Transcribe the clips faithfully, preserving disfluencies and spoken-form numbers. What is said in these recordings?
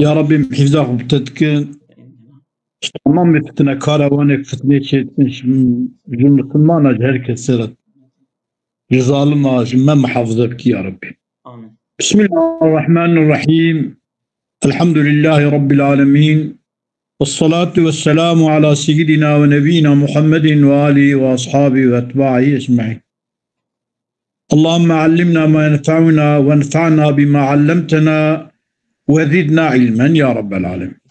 Ya Rabbî, hifza xwe bi te dikin. Ji temamê fitnekara wan ê fitnê çêdikin, ji, ji misilmana, ji her kesê re. Ji zalima, ji me mihafize bikî ya Rabbî. Amin. Bismillahirrahmanirrahîm. Elhamdülillahî Rabbil alemin. Vessalatu vesselamu ala seyyidina ve nebiyina Muhammedin ve alihi ve ashabihi ve etbahi ecmaîn. Allahümme allimna ma yenfe'una ve enfe'na bima allemtena ve zidna ilmen ya Rabbel alemin.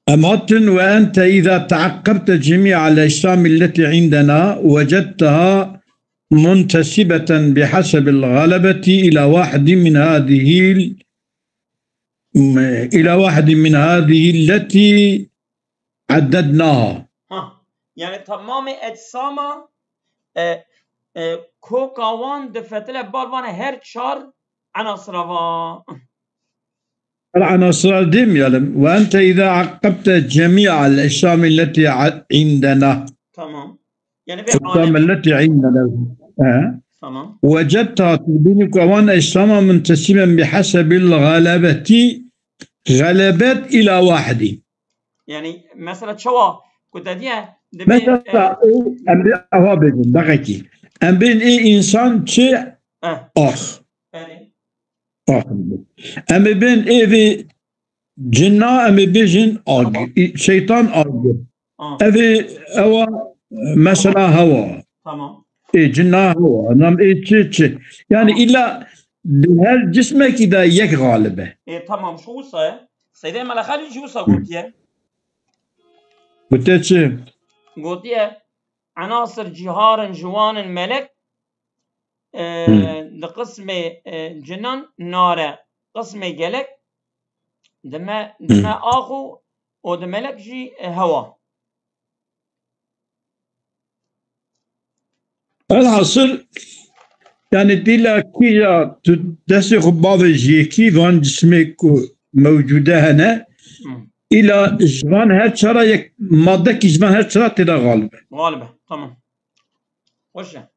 Em hatin, وأنت إذا تعقبت جميع الأجسام التي عندنا وجدتها منتسبة بحسب الغلبة إلى واحد من هذه ال-، إلى واحد من هذه التي عددناها. Ha, yani tamamê eczama, e, e, koka wan difetile bar vana her çar enasira va. Her enasira demeyelim. وأنت إذا عقبت جميع الأجسام التي ع-، عندنا. Tamam. Yani ve الأجسام alem. التي عندنا. He. Tamam. وجدتها, tu dibînî ku ewan ecsama muntesiben bi hesebil galebeti, galebet ila wahidî. Yani mesela çawa ku te diye, dibê, Mesela, e, ê, em bê ava bêjin, deqekî. Em bên ê însan çi? Eh. Ax. Erê. Ax. Em ê bên ê vê cina, em ê bêjin ag-, Tamam. Î-, şeytan agir. Ha. Ev ê ewa mesela hewa. Tamam. Ê cina hewa. Nam ê çi çi. Yani Tamam. illa di her cismekî de yek galib e. E, tamam, şu wisa ye. Seydê Melexa jî wisa Hı. gotiye. Gotiye çi? Gotiye, enasir cîharin, ciwanin, melek, e, Hı. di qismê, e, cinan nare, qismê gelek, dime, Hı. dime ax û, û di melek jî, e, hewa. Elhasil, yani dîla kîja tu destê xwe bavêjî yekî van cismê ku mewcûde hene, Hı. îla ji van her çara yek maddekî ji van her çara tê de galib e. Galib e, tamam. Xweş e.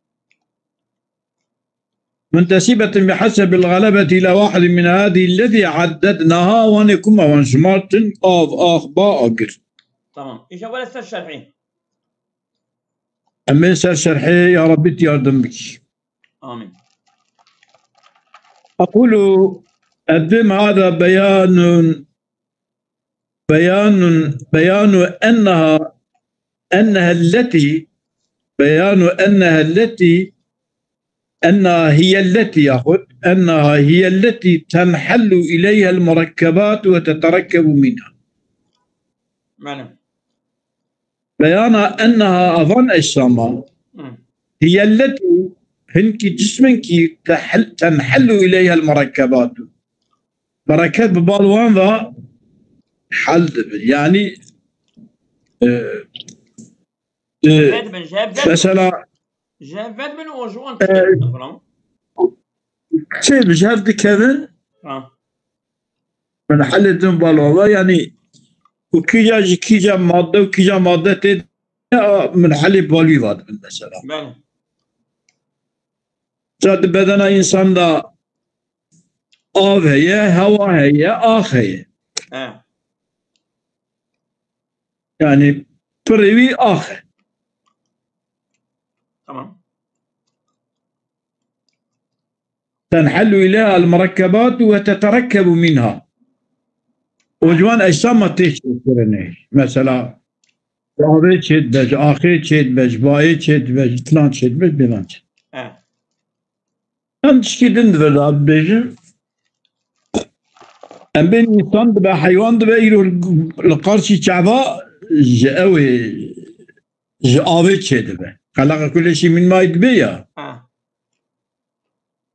منتسبة بحسب الغلبة إلى واحد من هذه التي عددناها, wanê ku me wan jimartin, av, ax, ba, agir. Tamam. Îşe were ser şerhê. Em ê ser şerhê, ya Rabbî, tu yardim bikî. Amin. أقول, ez dibêm, هذا بيان بيان، بيان أنها، أنها التي، بيان أنها التي، أنها هي التي، ياخد أنها هي التي تنحل إليها المركبات وتتركب منها. Belê. Beyana enneha, avan eşsama, Hı. Hiyelleti, hinkî cisminkî tehil-, tenhellu ileyhel merekkebatu. Mereket bi bal wan ve hel dibin. Yani, e, e, Vedbin, ji hev vedbin. Mesela, Ji hev vedbin û ji wan e, tiştekî dixwin. Çi, ji hev dikevin? Ha. Min helê din bal wan ve, yani, û kîja ji kîja madde û kîja madde tê de, a, min helê balî vadibin mesela. Belê. Ca di bedena însan de av heye, hewa heye, ax heye. He. Yani pirê wî ax e. Tamam. Tenhellu ileyha el-merekkebatu ve teterekkebu minha. Û ji wan eşsama tê çêkirinê. Mesela, ji avê çêdibe, ji axê çêdibe, ji bayê çêdibe, ji filan çêdibe, ji bêlan çêdibe. Evet. Em tişkî din di vir de bibêjin. Em bên însan dibe, heywan dibe, îro li qarşî çava ji ew ê, ji avê çêdibe. Xeleqekum min ma'in dibe ya. Ha.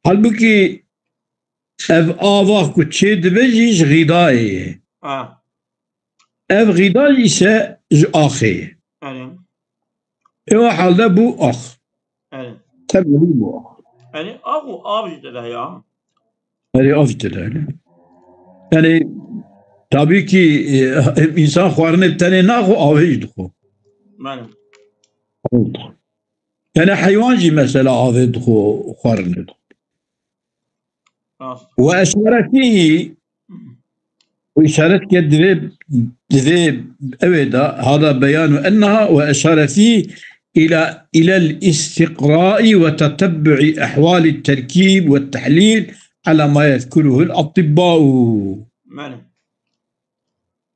Halbûkî ev ava ku çêdibe jî ji xîdayê ye. Ha. Ev xîda ise ji axê ye. Erê. Ê o halde bû ax. Erê. Temelî bû ax. Erê, ax û av jî tede ya. Erê, av jî tede, erê. Yani, tabii ki, e, însan xwarinê tenê naxwe, avê jî dixwe. Belê. Yani heywan jî mesela avê dixwe, xwarinê dixwe. Rast. وأشار فيه, û işaret ke divê, divê ew ê da, هذا بيان أنها, وأشار فيه إلى، إلى الاستقراء وتتبع أحوال التركيب والتحليل على ما يذكره الأطباء. Belê.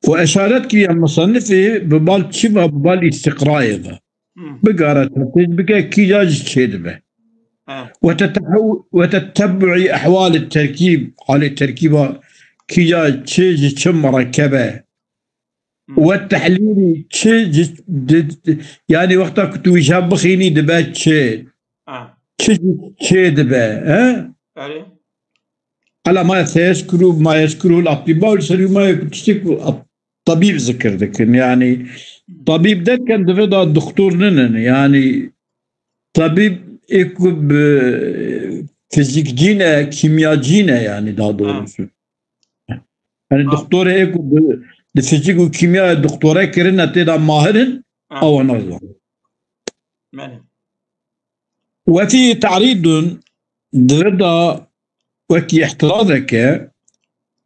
û eşaret kiriye musannifê bi bal çi ve, bi bal îstiqrayê ve. Hmm. Bigare teftiş bike kîja ji çê dibe. Ha. Ve tetehew-, ve tetebbuî ehwalê terkîb, halê terkîba kîja çi ji çi merekebe. Hmm. Ve tehlîlî çi ji, di, di, yani wexta ku tu wîja bixînî dibe çi. Ha. Çi ji çê dibe, he? Erê. Ala ma yezkuru, ma yezkuru el-atibba, li ser ma ku tiştê ku at-, tabîb zikir dikin. Yani, tabîb derken divê da doktor ninin. Yani, tabîb ê ku bi fizîkcî ne, kîmyacî ne yani daha doğrusu. Ha. Yani, ha, doktorê ê ku bi, di fizîk û kîmya doktore kirine tê da mahir in, ha, ew ne zanin. Yani. وفيه تعريض, di vir de wekî îhtirazeke,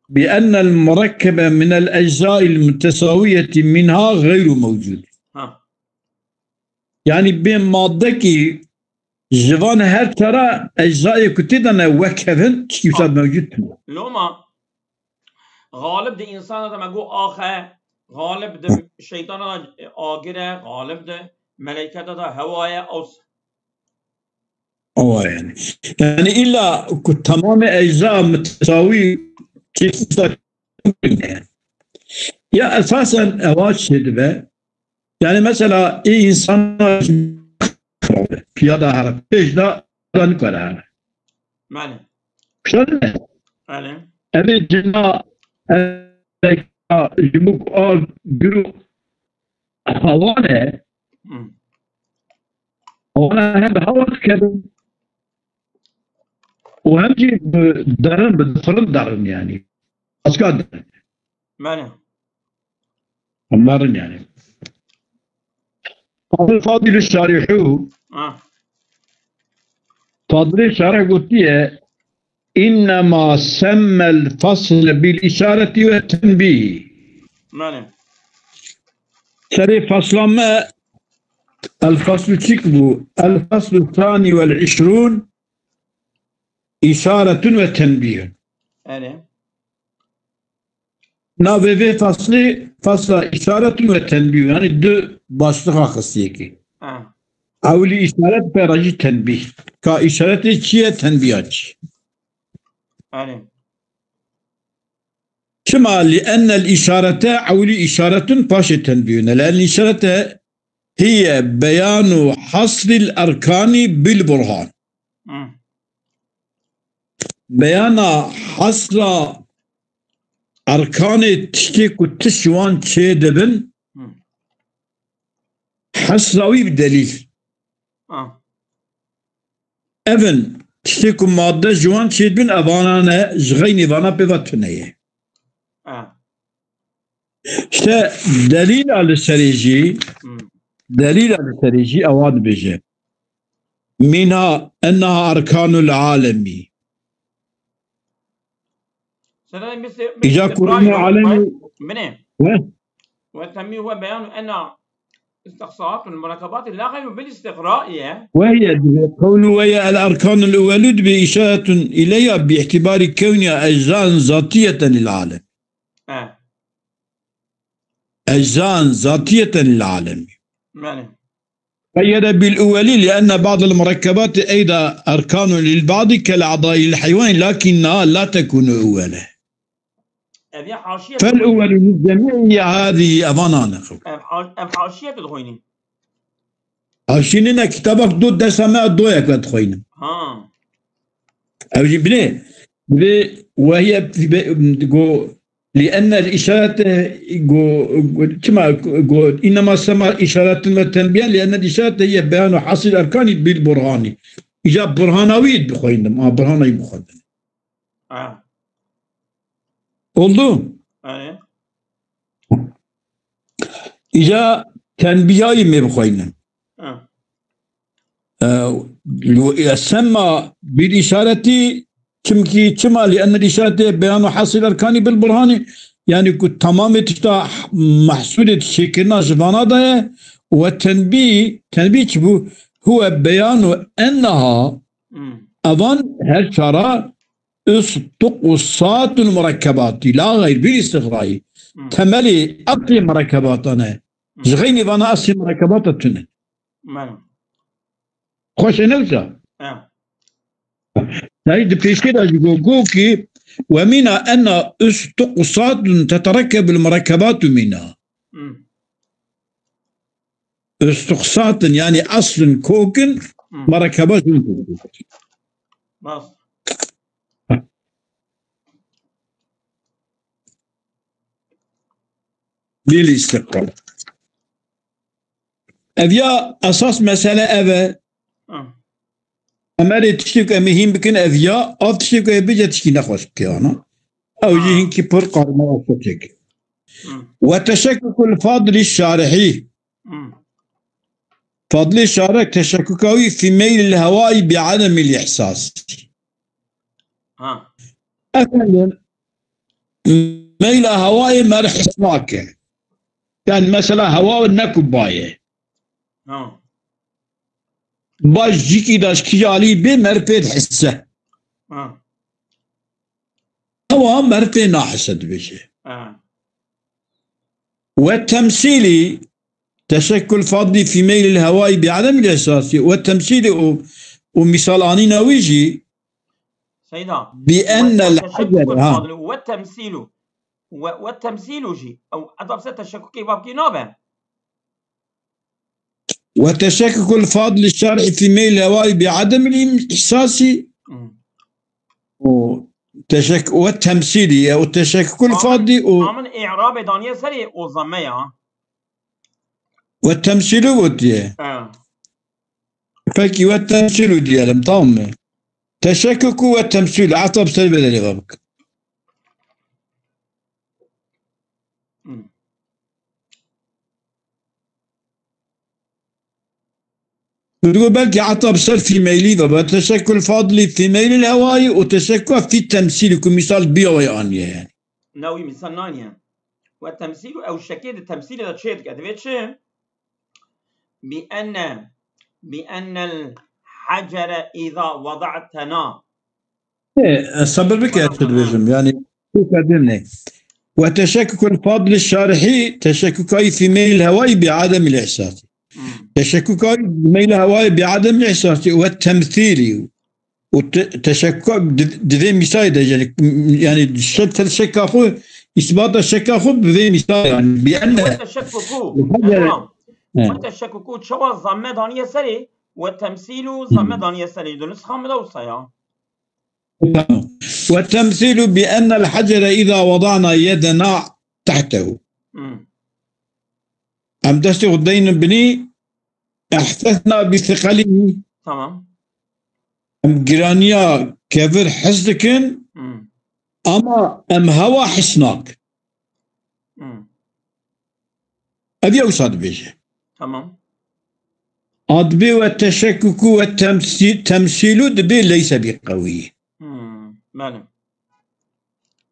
بأن المركب من الأجزاء المتساوية منها غير موجود. Ha. Yani bê madde ki ji van her çara eczayê ku tê de ne wek hevin, tişkî wisa mewcud tune. Loma, Xalib di însana de me got ax e, xalib di şeytana de agir e, xalib di meleyke de de hewa ye, ew s- Awa yani. Yani illa ku tamamê ecza mitesawî çekîsa ne. Ya esasen ewa çêdibe. Yani mesela ê însana piyada here, pêş de nikare here. Mane. Şöyle. Mane. Ev ê cina, ev ê cina, ji bo ku a gir û hewa ne, hmm, hewa ne hem bi hewa dikevin û hem jî bi derin, bi difirin derin yani. Başka derin. Mane. Onların yani. Abdülfadil Şarihu, ha, Fadilê Şarih gotiye, "İnnemâ semmel fasle bil işareti ve tenbîh." Mane. Serê fasla me, el faslu çik bû? El faslu thani vel işrûn, işaretun ve tenbîhun. Erê. Navê vê faslê, fasla îşaretun ve tenbîh, yani du başlixa xistiyekê. Ha. Ewilî îşaret, pera jî tenbîh. Ka îşaretê çi ye, tenbîha çi? Erê. Çima? Li ennel îşarete ewilî îşaretun paşê tenbîhun e. Li ennel îşarete hiye beyanu hasril erkanî bil burhan. Hı. Beyana hasra erkanê tiştê ku tişt ji wan çê dibin, hı, hasra wî bi delîl. Ha. Ev in tiştê ku madde ji wan çê dibin, evana ne, ji xeynî vana pê ve tune ye. Ha. İşte delîla li serê jî, hmm, delîla li serê jî ewa dibêje. Mîna enneha erkanul alemî. Îca kurîna alemî. Bine. We? Ve temî we beyanu enna istiqsaatun murakabati la xeyru bil istiqra ye. Ve hiye dibe. Kewnu we ye el erkanul ewwelu dibe işaretun ileyha bi îtibari kewniya eczan zatiyeten lil alem. He. Eczan zatiyeten lil alem. Belê. Qeyyede bil ewweli li enne ba'del murekkebati eyda erkanun lil ba'di kel a'dai lil heywan lakinna la tekunu ewwele. Ev ya haşiye. Fel ewwelu lil cemî'i hâzî evanan. Ev ha-, ev haşiye tu dixwînî. Haşî nîne, kitaba do dersa me doyek ve dixwînim. Ha. Ev jî binê, bi wehiye, go, li ennel işarete, go, go, çima, go, innema sema işaretin ve tenbiyen, li ennel işarete hiye beyanu hasil erkanî bil burhani. Îca burhana wî dixwînim, a burhana wî bixwînim. Ha. Oldu? Erê. Îca tenbîhayî me bixweynin. Ha. Eee, semma bil işareti Çimkî çima li enel îşaretê beyan û hasil erkanî bil burhanî, yani ku tamamê tişta mehsulê çêkirina ji vana de ye, we tenbî, tenbî çi bû? Huwe beyanu enneha, Hmm. evan her çara ustuqsatun murekkebatî, la xeyr, bir istiqrayî. Hmm. Temelê eslê murekkebatan e. Hmm. Ji xeynî vana eslê murekkebata tune. Mem. Xweş e ne wisa? Em. Nayî di pêşkê de jî got, got ki, "Ve mina enna ustuqsatun teterekkebul murekkebatu mina." Hmm. Ustuqsatun, yani aslın kokin, Hmm. murekkeba jin kokin. Bas. Lil istiqlal. Ev ya esas mesele ev e. Ah. Em erê tiştê ku em ê hîn bikin ev ya, av tiştê ku ê bije tiştî nexweş bike ana. Ew jî Ah. hinkî pir qarma xweşek. Hmm. Ve teşekkukul fadlî şarihî. Hmm. Fadlê şarek teşekkuka wî fî meylil hewayî bi edemil îhsas. Ha. Efendim, meyla hewayê mer his nake. Yani mesela hewa ne ku baye. Ha. Baş jikî daş kî alî bê mer pê hisse. Ha. Hewa mer pê nahise dibêje. Ha. Ve temsîlî teşekkul fadlî fî meylil hewayî bi edemil îhsasî. Ve temsîlî û, û misal anîna wî jî Seyda. Bi ennel hecere, ha. Ve temsîlu. Ve, ve temsîlu jî. Ew edabse teşekkukê babkê nabe. Ve teşekkukul fadlî şarî fî meylil hewayî bi edemil îhsasî. Hmm. O teşek-, ve temsîlî, e, o teşekkukul fadlî o. Amin, amin, i'rabê daniye serê o zamme ya. Ve temsîlu gotiye. Ha. Peki ve temsîlu diyelim, tamam mı? Teşekkuku ve temsîlu. Ata bi ser bedeli bak. Hmm. Digo belkî ata bi ser fî meylî ve, ve teşekkul fadlî fî meylil hewayî û teşekkua fî temsîlî ku mîsal biya wê aniye yani. Ne wî mîsal naniye. Ve temsîlû ew şekê di temsîlê de çê dike. Divê çi? Bi enne, bi ennel hecere îza weda'tena. E, e, sabir bike, ez dibêjim, yani, tu fedin ne. Ve teşekkukul fadli şarihî, teşekkukayî fî meylil hewayî bi ademil ihsasî. Hmm. Teşekkukayî meylil hewayî bi ademil ihsasî ve temsîlî. Û te-, teşekkuk di-, di vê mîsalê de, yani, yani, şek-, şeka xwe, îsbata şeka xwe bi vê mîsalê, yani, bi enne. Ve teşekkuku. Hecere. Tamam. He. Ve teşekkuku, çawa zamme daniye serê, ve temsîlu zamme daniye serê. Di nusxa min de wisa ya. Tamam. Ve temsîlu bi ennel hecere îza weda'na yedena tehtehu. Hmm. Em destê xwe deynin binî, ihsesna bi siqelî. Tamam. Em giraniya kevir his dikin, Hmm. ama em hewa his nakin. Hmm. Ev ya wisa dibêje. Tamam. A dibê ve teşekkuku ve temsî-, temsîlu dibê leyse bi qewî. Hmm, bele.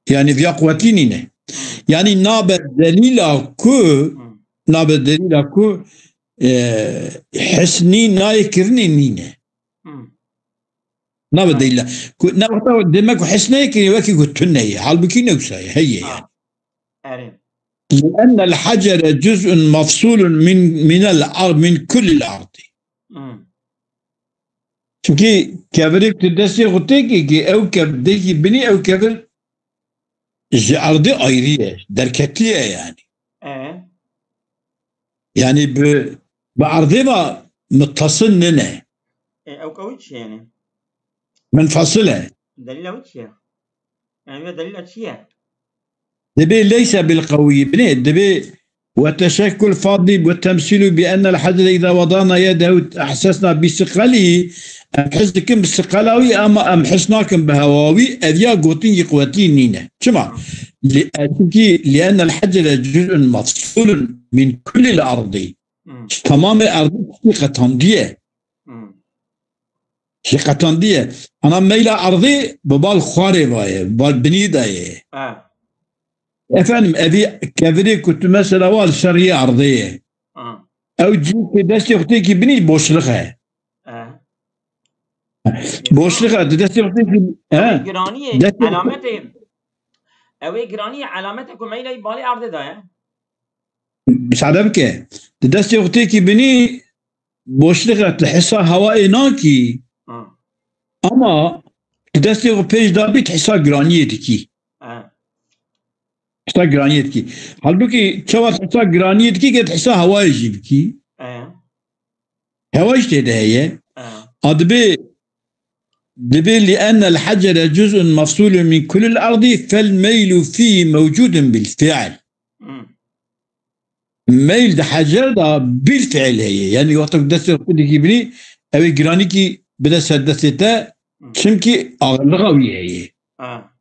Yani viya quwetî nîne. Hmm. Yani nabe delîla ku, Hmm. nabe delîla ku, e, hisnî nayê kirinê nîne. Hmm. Nabe Ha. delîla. Ku ne wexta demek ku hisnê ki wekî ku tune ye. Halbuki ne wisa ye. Heye Ha. yani. Erê. Li ennel hecere cuz'un mefsulun min, minel ar-, min kullil ardi. Hmm. Çimkî kevirê tu destê xwe tê kî, kî ew kev-, dê kî binî ew kevir ji erdê ayrî ye, derketî ye yani. E? Yani bi, bi erdê ve muttasil nine. E, ew kewî çi yani? Munfasil e. Delîla wî çi ye? Yani ve delîla çi ye? Dibê leyse bil qewî. Binê, dibê ve teşekkul fadlî ve temsîlu bi ennel hecre îza wedana yedehu ihsesna bi siqelî. Em his dikin bi siqela wî, ama em his nakin bi hewa wî. Ev ya gotin yî quwetî nîne. Çima? Li, e, çimkî li ennel hecre cuz'un mefsulun min kullil ardî. Hmm. Tamamê erdî tiştî qetandiye. Hmm. Jî qetandiye. Ana meyla erdê bi bal xwarê va ye, bi bal binî de ye. Ha. Efendim, evî kevirê ku tu mesela wa li ser riyê erdê ye. Ha. Ew cî ku destê xwe têkî binî boşlix e. Ha. Boşlix e, tu destê xwe têkî, he? Ew giraniyê, destê xwe elametê, ew ê giraniyê elamete ku meyla wî balê erdê de ye. Müsaade bike. Tu destê xwe têkî binî boşlix e, tu hisa hewayê nakî. Ha. Ama tu destê xwe pêş dabî, tu hisa giraniyê dikî. Ha. Hisa giraniyê dikî. Halbûkî çawa tu hisa giraniyê dikî, ke tu hisa hewayê jî bikî. Ha. Hewa jî tê de heye. Ha. A dibê, dibê لأن الحجر جزء مفصول من كل الأرض فالميل فيه موجود بالفعل. Hmm. Meyl di hecer de bilfiil heye. Yani wexta ku destê xwe dikî binî, ew ê giranîkî bide ser destê te, Hmm. çimkî ağırlığa wî heye. Ha.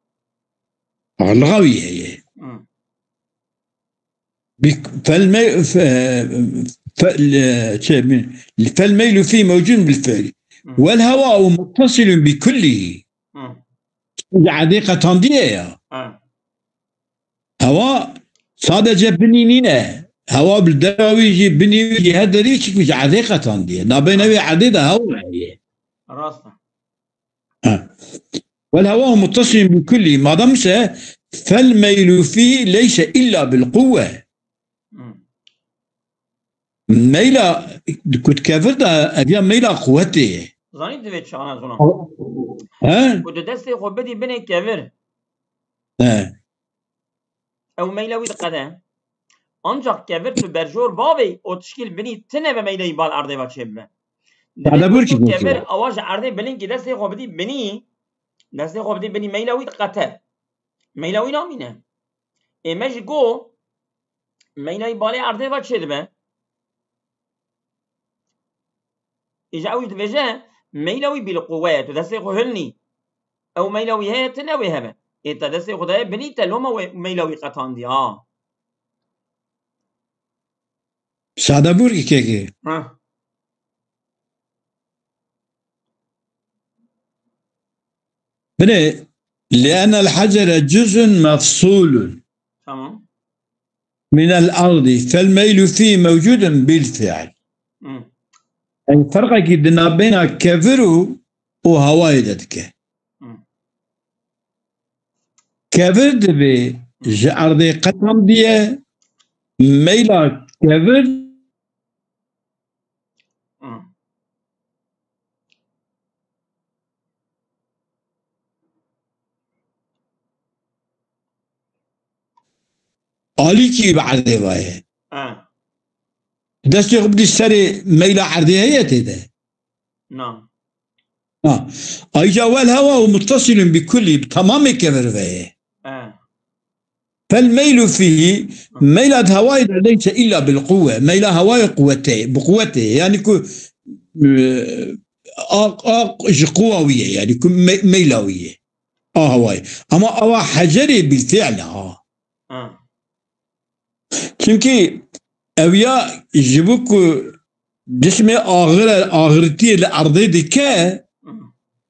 Ağırlığa wî heye. Hmm. Bi-, fel me-, fe-, fe-, le-, şey, mi-, fel meylu fî mewcûd bil fiil. Hmm. Wel hewa'u muttasilun bi kullihi. Hmm. Erdê qetandiye ya. Ha. Hewa sadece binî nîne. Hewa bi dera wî jî, binî wî jî, her derî çik wî ji erdê qetandiye. Nabeyna wê erdê de hewa heye. Rast e. Ha. Wel hewa'u muttasilun bi kulli. Madem ise fel meylu fî leyse illa bil quwwe. Hmm. Meyla ku di kevir de ev ya meyla quwetê ye. Zanî divê çi ana zona? He? Ku tu destê xwe bidî binê kevir. He. Ew meyla wî diqede. Ancak kevir tu berjor bavê û tişkîl binî tine ve meyla wî bal erdê ve çêbibe. Sade bûr ki kevir awa ji erdê bilinkî destê xwe bidî binî, destê xwe bidî binî meyla wî diqete. Meyla wî namîne. Ê me jî got, meyla wî balê erdê ve çêdibe. Îja ew jî dibêje, meyla wî bîl quwe ye, tu destê xwe hilnî. Ew meyla wî heye, tu newê hebe. Ê te destê xwe daye binî, te loma wê meyla wî qetandiye, ha. Sade bûr îkekê. Ha. Binê, لأن الحجر جزء مفصول Tamam. من الأرض فالميل فيه موجود بالفعل. Hmm. Yani ferqekî di nabeyna kevir û, û hewayê de dike. Hmm. Kevir dibê ji erdê qetandiye, meyla kevir Hmm. Alîkî bi erdê ve ye. Ha. Destê xwe bidî serê meyla erdê heye tê de. Na. Ha. Ayrıca vel hewa'u muttasilun bi kulli, bi tamamê kevir ve ye. Ha. Fel meylu fîhî, meyla di hewayê de leyse illa bil quwwe. Meyla hewayê quwetê, bi quwetê. Yani ku, e, a, a, ji quwa wî ye. Yani ku me-, meyla wî ye. A hewayê. Ama awa hecerê bil fiil ha. Ha. Çimkî ew ya ji bo ku dişmê axir e, axirtiyê li erdê dike, Hı.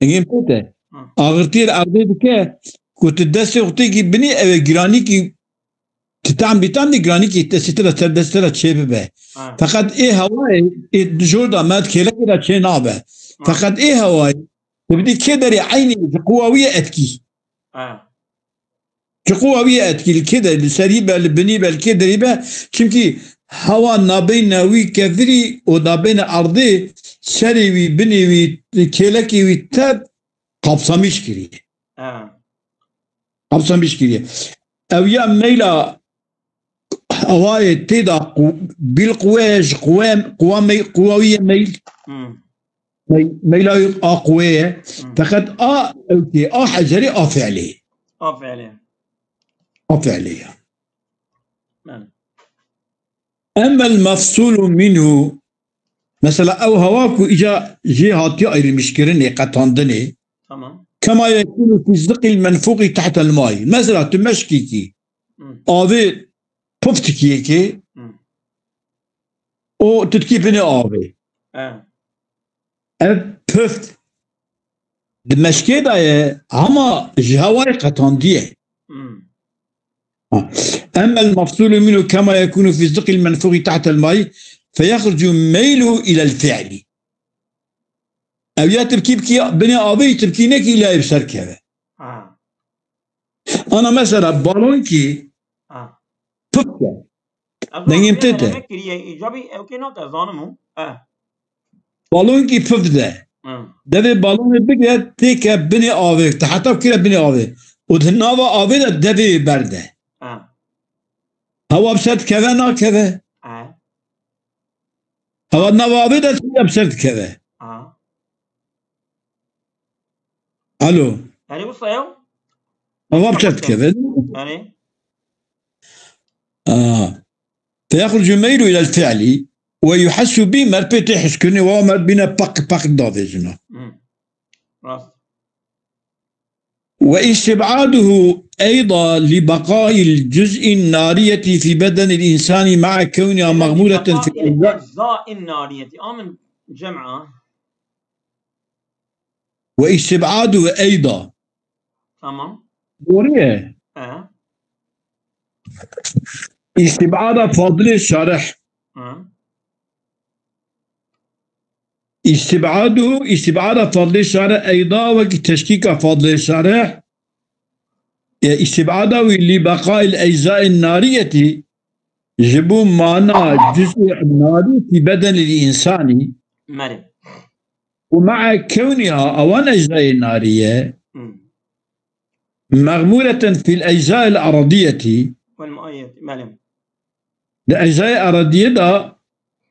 Engên pê te. Hı. Axirtiyê li erdê dike, ku tu destê xwe têkî binî, ew ê giranîkî ti tam bî tam dî giranîkî destê te de ser destê te de çê bibe. Ha. Feqet ê hewayê, ê di jor de me di kêlekê de çê nabe. Ha. Feqet ê hewayê, tu bidî kê derê eynî ji quwa wî ye etkî. Ha. Ji quwa wî ye etkî, li kê de, li serî be, li binî be, li kê derî be. Çimkî hewa nabeyna wî kevirî û nabeyna erdê serê wî, binê wî, kêlekê wî te qapsamîş kiriye. Ha. Qapsamîş kiriye. Ew ya meyla hewayê tê de qu-, bîl quwe ye, ji quwe, quwa mey-, quwa wî ye meyl. Hmm. Mey-, meyla wî a quwê ye. Hmm. Feqet a ewkê, a hecerê, a fiilê. A fiilê. A fiilê ye. Belê. Emmel mefsûlu minhu. Mesela ew hewa ku îca jê hatiye ayrılmışkirinê, qetandinê. Tamam. Kema yekûnu fî ziqil menfûqî tehtel may. Mesela tu meşkîkî Hmm. avê puf dikî yekê Hmm. û tu dikî binê avê. He. Ev puf Di meşkê de ye, hema ji hewayê qetandiye. Hmm. Ha. Emmel mefsûlû minhu kema yekûnû fî ziqil menfûxî tehtel mayî feyexrucu meylû ilel fi'lî. Ew ya tirkî bikî binê avê, tirkî nekî îlayê bi ser keve. Ha. Ana mesela balonkî Ha. pif de. Ez Dengê zanim tê te. Demek kiriye, îcabî ew kê nate zanim û. Eh. Balonkî pif de. Hı. Devê balonê bigre têke binê avê. Te heta kire binê avê. Û di nava avê de devê berde. Ha. Hewa bi ser dikeve nakeve. Ha. Hewa di nava avê de têke bi ser dikeve. Ha. Alo. Erê wisa ew. Hewa bi ser dikeve. Erê. Aa. Feyexrucu meylû ilel fi'lî ve yuhessu bî, mer pê tê hiskirinê, wa mer bîne peq peq davêjina. Hı. Rast. Ve istib'aduhu eyda li beqail cuz'in nariyeti fi bedenil insani ma'a kewniha meğmureten fil ecza. Eczain nariyeti. Amin cem'a. Ve istib'aduhu eyda. Tamam. Doğru ya. He. İstib'ada fadlê şarih. Hı. İstib'adu, istib'ada fadlê şarih eyda wekî teşkîka fadlê şarih. E, istib'ada wî li beqail eczain nariyeti ji bo mana cuz'ê narî fî bedenil insanî. Merê. Û ma'a kewniha, ewan eczayê narî ye. Hmm. Meğmureten fil eczail eradiyeti. Wel maiyeti, belê. Di eczayê eradiyê de,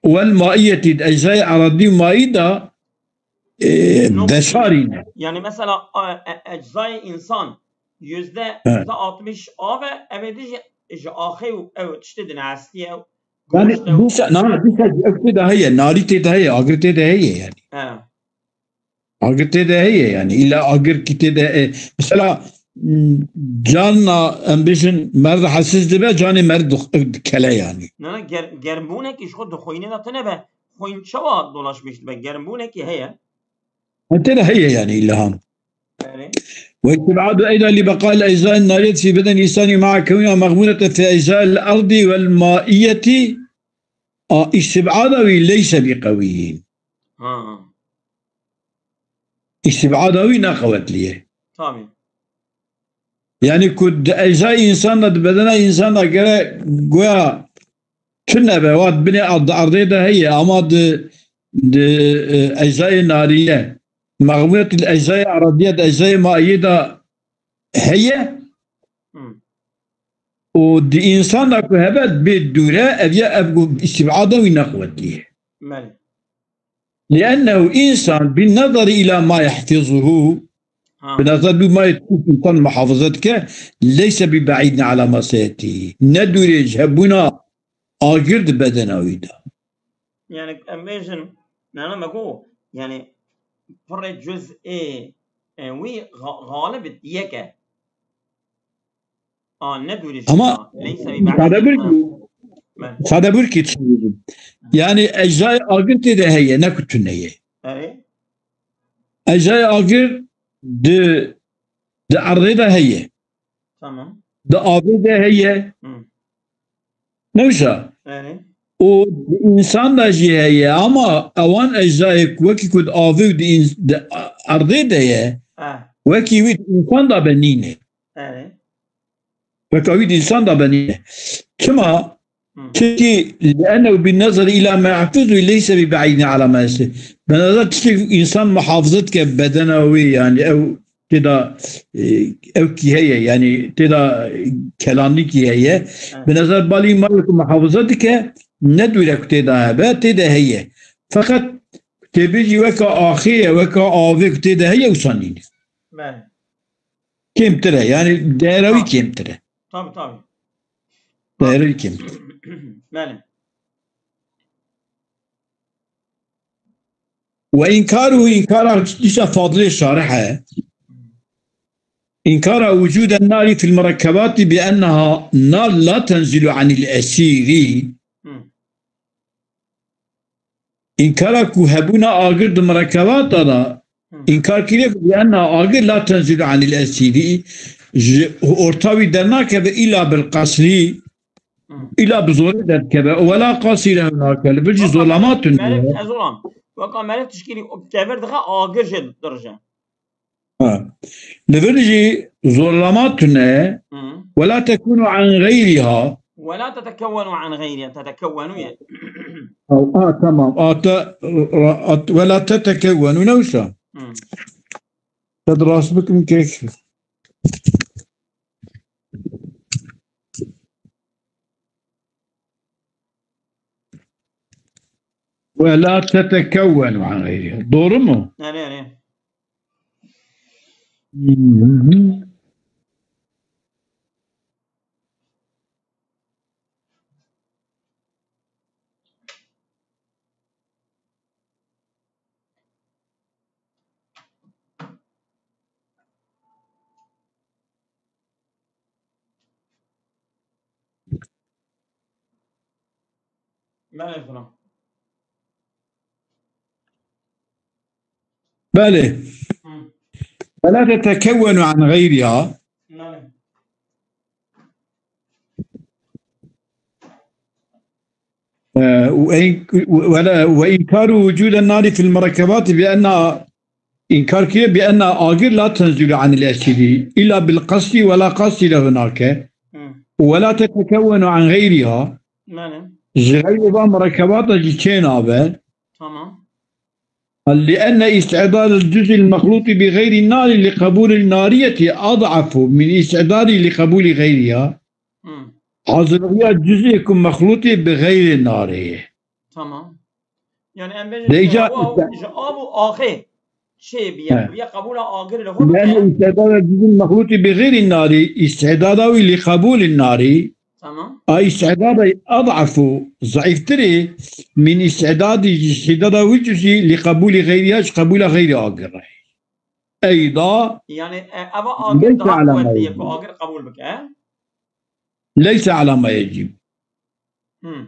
wel maiyeti, di eczayê eradî û maî de, e, Nokte. Deşarîne. Yani mesela, e, e, eczayê insan yüzde, He. yüzde altmış av e, ev ê dî ji, ji axê û ew tiştê din eslî ew. Yani, Goşt ew. Dîsa, na, dîsa ev tê de heye, narî tê de heye, agir tê de heye yani. He. Agir tê de heye yani. Îlla agir kî tê de, e, mesela, m, carna em bêjin, merd hesiz dibe, canê merd dix-, dikele yani. Na, na, ger-, germbûnekî ji xwe di xwînê de tune be, xwîn çawa dolaşmîş dibe? Germbûnekî heye. Ha, tê de heye yani îlla han. Erê. Ve istib'adu eyda li beqail eczain nariyet fi beden insani ma'a kewniha meğmureten fi eczail ardi vel maiyeti. A, istib'ada wî leyse bi qewiyyin. Ha. Îstîbada wî ne qewetliye. Tabii. Yani ku di ecayê însan de, di bedena însan de gere goya tune be, wat binê ard-, ardê de heye, ama di, di, e, ecayê nariye, mexmûyet li ecayê aradiye, di ecayê maiyê de heye. Hmm. Û di însan de ku hebe bê dûre, ev ya ev ku îstîbada wî ne qewetliye. Belê. لأنه إنسان بالنظر إلى ما يحفظه، Ha. Bi nezar bû ma yê tu însan muhafaza dike, leyse bi be'îdin ala ma seyetî. Ne dûrê ji hebûna agir di bedena wî de. Yani em bêjin, nana me got, yani pirê cuz'ê, e, wî ga-, galib yek e. A, ne dûrî ji Ama wî ya. Leyse bi sade bir ki, Ha. Belê. Sade bir ki çi diyeyim. Yani ecayê agir tê de heye, ne ku tune ye. Erê. Ecayê agir di, di erdê de heye. Tamam. Di avê de heye. Hı. Ne wisa? Erê. Û di însan de jî heye, ama ewan ecayê ku wekî ku di avê û di îns-, di erdê de ye, Ha. Wekî wî di însan de be nîne. Erê. Weka wî di însan de be nîne. Çima? Hı. Çimkî لأنه بالنظر إلى ما يحفظه ليس ببعيد على ما يسير. Bi nezar tiştê însan muhafaza dike bedena wî, yani ew tê de, e, ew kî heye, yani tê de kelanî kî heye. Evet. Bi nezar balî ma ku muhafaza dike, ne dûre ku tê de hebe, tê de heye. Feqet tê bêjî weka axê ye, weka avê ku tê de heye, wisa nîne. Belê. Kêmtir e, yani değera wî Ha. Kêmtir e. Tabii, tabii. Değera wî kêmtir e. Belê. Ve inkaruhu, inkara dîsa Fadilê Şarih e. İnkara wucude nari fil murekkebati bi enneha nar la tenzilu anil esiri. Hı. Înkara ku hebûna agir di mirekebata de, Hı. Înkar kiriye ku bi enna agir la tenzîlu anil esîdî, ji orta wî dernakeve îla bil qasrî, Hı. îla bi zorê derdikeve. Wela qasî lehu nake, li vir jî Weka zorlama tune. Melek, ez olam. Weka melek tişkîlî kevir dixe agir jê dirije. Ha. Li vir jî zorlama tune. Hı. Wela tekûnu an xeyriha. Wela tetekewwenu an xeyriha. Tetekewwenu ye. Ew, a, tamam. A, te, ra, at, wela tetekewwenu ne wisa? Hı. Te rast bikim kek. Wela tetekewwenu an xeyriha. Doğru mu? Erê, erê. Hı hı. Belê, xwina. Belê. Hı. Wela tetekewwenu an xeyriha. Belê. Ee, ve in-, ve la, ve inkaru vucuden nari fil murekkebat bi enna Înkar kiriye bi enna agir la tenzîlu anil esîdî, îla bil qasî wela qasî lehu nake, Hı. wela tetekewwenu an xeyriha, Belê. ji xeyrê van murekkebata jî çênabe. Tamam. Li enne îstidadel cuz'il mexlûtî bi xeyrî narî li qebûlil nariyetî ad'efu min îstidadî li qebûlî xeyriha. Hı. Hazirligiya cuz'ê ku mexlûtî bi xeyrê narê ye. Tamam. Yani em bêjin Leyca ji av û, îste- ji av û axê çê biye, He. biye qebûla agir li xwe Lene bike. îstidada cizin mexlûtî bi xeyrî narî, îstidada wî li qebûlî narî. Tamam. A îstidada ad'efu, zayîftirî, min îstidadî, îstidada wî cizî li qebûlî xeyriya, ji qebûla xeyrî agir. Eyda Yani, e, eva agir Leysa daha ala ma kuvvetli ye ku yecib. agir qebûl bike, he? Leysa ala ma yecib. Hmm.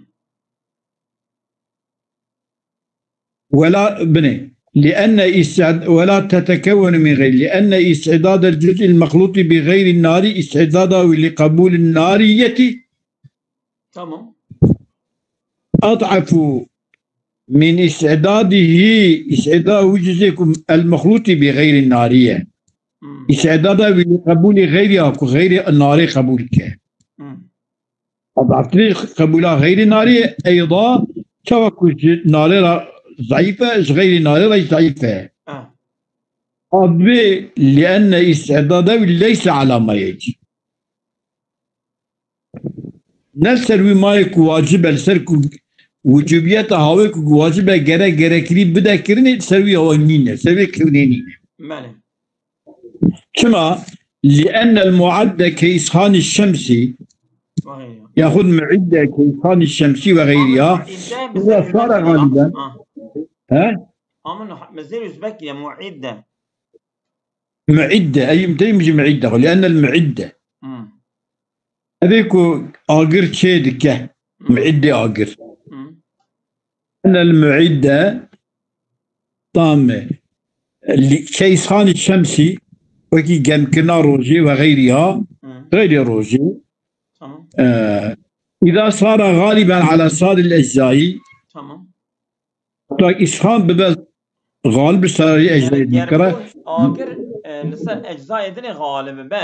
ولا، بني، لأن استعد-، ولا تتكون من غير، لأن استعداد الجزء المخلوط بغير النار استعداده لقبول النارية Tamam. أضعف من استعداده، استعداد جزء المخلوط بغير النارية. Hmm. استعداده لقبول غيرها، ku xeyrê narê qebûl ke. Hmm. Adaftirî qebûla xeyrî narî ye, eyda çawa ku ji narê re zayîf e, ji xeyrî narê re zayîf e. Ah. Adbê li enne îstidada wî leyse ala ma yecib. Ne ser wî mayê ku wacib e, li ser ku wicubiyeta hawê ku wacib e, gere gerekirî bide kirinê, ser wî hawa nîne, ser wê kirinê nîne. Belê. Çima? لأن المعد كإسخان الشمس Wexeyriya. yaxud muidde كإسخان الشمس وغيرها. Ama muidde, إذا mesela, صار Özbek غالبا. Ha. He? Ama no-, mesela Özbek ile muidde. Muidde. Ey, deyim ji muidde. لأن المعدة. Hmm. Evê ku agir çê dike. Hmm. Muidde agir. Hmm. لأن المعدة Tamam. Li-, كإسخان الشمس, wekî germkirina rojê ve xeyriha, Hı. xeyrê rojê. Tamam. Ee, إذا صار غالبا على سائر الأجزاء. Tamam. Hatta îsxan bibe galib li serî ecdayê Yani dikare. germkir agir, e, li ser eczayê dinê galib be.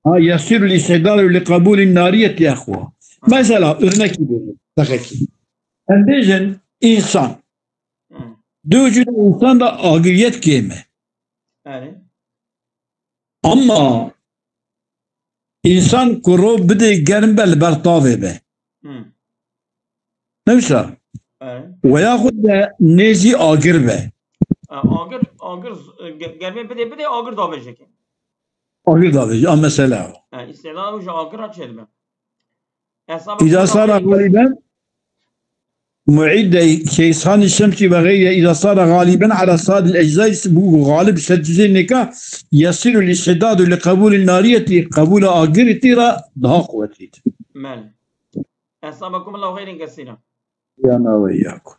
Ha, يصير الاستعداد لقبول النارية أقوى. Mesela, örnekî bêjim, dexekî. Em bêjin, însan. Hı. Di wicûda însan de agiriyet kêm e. Erê. Ama însan ku ro bidê germ be, li ber tavê be. Hı. Ne wisa? Erê. Veya xwe de nêzî agir be. E, agir, agir, e, ge-, germê bidê, bidê agir davêjeke. Agir davêje, a mesela. E, îstîdada wî ji agir re çêdibe. Hesaba إذا xwe صار davêje. غالبا معد كإسخان الشمس وغيرها، إذا صار غالبا على سائر الأجزاء, bû galib ser cizê nêka, يصير الاستعداد لقبول النارية, qebûla agirî tê re daha quwetlî. Belê. Esabakum Allahu xeyrin kesîra. Ya na ve ya ku.